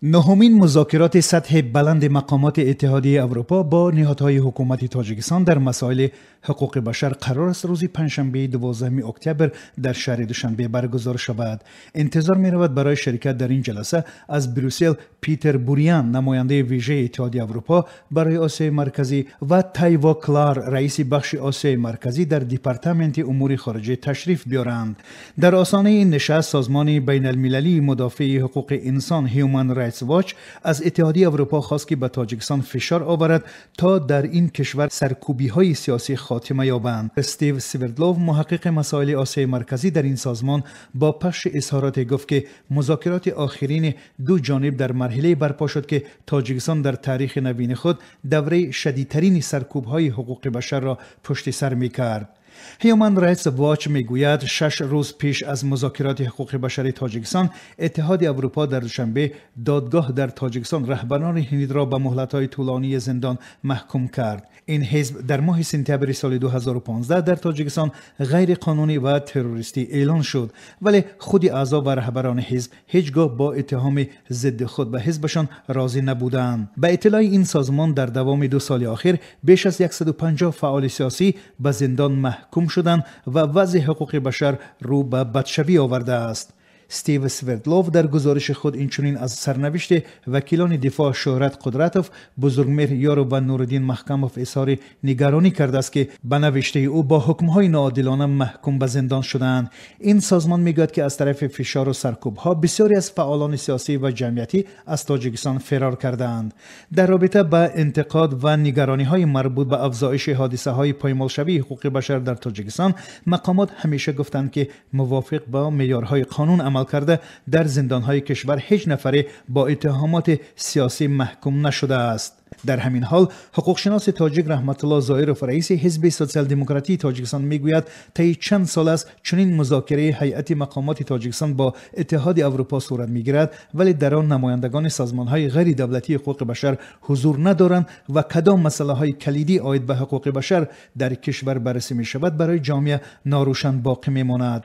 Нуҳумин музокироти сатҳи баланди мақомоти Иттиҳодияи Аврупо бо ниҳодҳои ҳукумати Тоҷикистон дар масоили ҳуқуқи башар қарор аст рӯзи панҷшанбеи 12 октябр дар шаҳри Душанбе баргузор шавад. Интизор меравад, барои ширкат дар ин ҷаласа аз Брюссел Питер Буриан, намояндаи вижаи Иттиҳоди Аврупо барои Осиёи Марказӣ, ва Тайво Клар, раиси бахши Осиёи Марказӣ дар Департаменти умури хориҷӣ, ташриф биёранд. Дар остонаи ин нишаст созмони байналмилалии мудофиаи ҳуқуқи инсон Human Rights Watch аз Иттиҳодияи Аврупо хост, ки ба Тоҷикистон фишор оварад, то дар ин кишвар саркӯбиҳои сиёсӣ хотима ёбанд. Стив Свердлов, муҳаққиқи масоили Осиёи Марказӣ дар ин созмон, бо пахши изҳороте гуфт, ки музокироти охирини ду ҷониб дар марҳилае барпо шуд, ки Тоҷикистон дар таърихи навини худ давраи шадидтарини саркӯбҳои ҳуқуқи башарро пушти сар мекард. Human Rights Watch мегӯяд, 6 рӯз пеш аз музокироти ҳуқуқи башари Тоҷикистон Иттиҳоди Аврупо дар Душанбе додгоҳ дар Тоҷикистон раҳбарони ҳиндро ба муҳлатҳои тӯлонии зиндон маҳкум кард. Ин ҳизб дар моҳи сентябри соли 2015 дар Тоҷикистон ғайриқонунӣ ва террористӣ эълон шуд, вале худи аъзо ва раҳбарони ҳизб ҳеҷ гоҳ бо иттиҳоми зидди худ ва ҳизбашон розӣ набуданд. Ба иттилои ин созмон, дар давоми 2 соли охир беш аз 150 фаъоли сиёсӣ ба зиндон маҳкум шуданд ва вазъи ҳуқуқи башар рӯ ба бадшавӣ овардааст. Стив Свердлов дар гузориши худ инчунин аз сарнавишти вакилони дифоъ Шӯҳрат Қудратов, Бузургмеҳр Ёров ва Нуриддин Маҳкамов изҳори нигаронӣ кардааст, ки ба навиштаи ӯ бо ҳукмҳои ноодилона маҳкум ба зиндон шудаанд. Ин созмон мегӯяд, ки аз тарафи фишору саркӯбҳо бисёре аз фаъолони сиёсӣ ва ҷамъиятӣ аз Тоҷикистон фирор кардаанд. Дар робита ба интиқод ва нигарониҳои марбут ба афзоиши ҳодисаҳои поймолшавии ҳуқуқи башар дар Тоҷикистон, мақомот ҳамеша гуфтанд, ки мувофиқ бо меъёрҳои қонун амал карда, дар зиндонҳои кишвар ҳеҷ нафаре бо иттиҳомоти сиёсӣ маҳкум нашудааст. Дар ҳамин ҳол ҳуқуқшиноси тоҷик Раҳматулло Зоиров, раиси Ҳизби Сотсиал-демократии Тоҷикистон, мегӯяд, таи чанд сол аст чунин музокираи ҳайати мақомоти Тоҷикистон бо Иттиҳоди Аврупо сурат мегирад, вале дар он намояндагони созмонҳои ғайридавлатии ҳуқуқи башар ҳузур надоранд ва кадом масъалаҳои калидӣ оид ба ҳуқуқи башар дар кишвар баррасӣ мешавад, барои ҷомеа норӯшан боқӣ мемонад.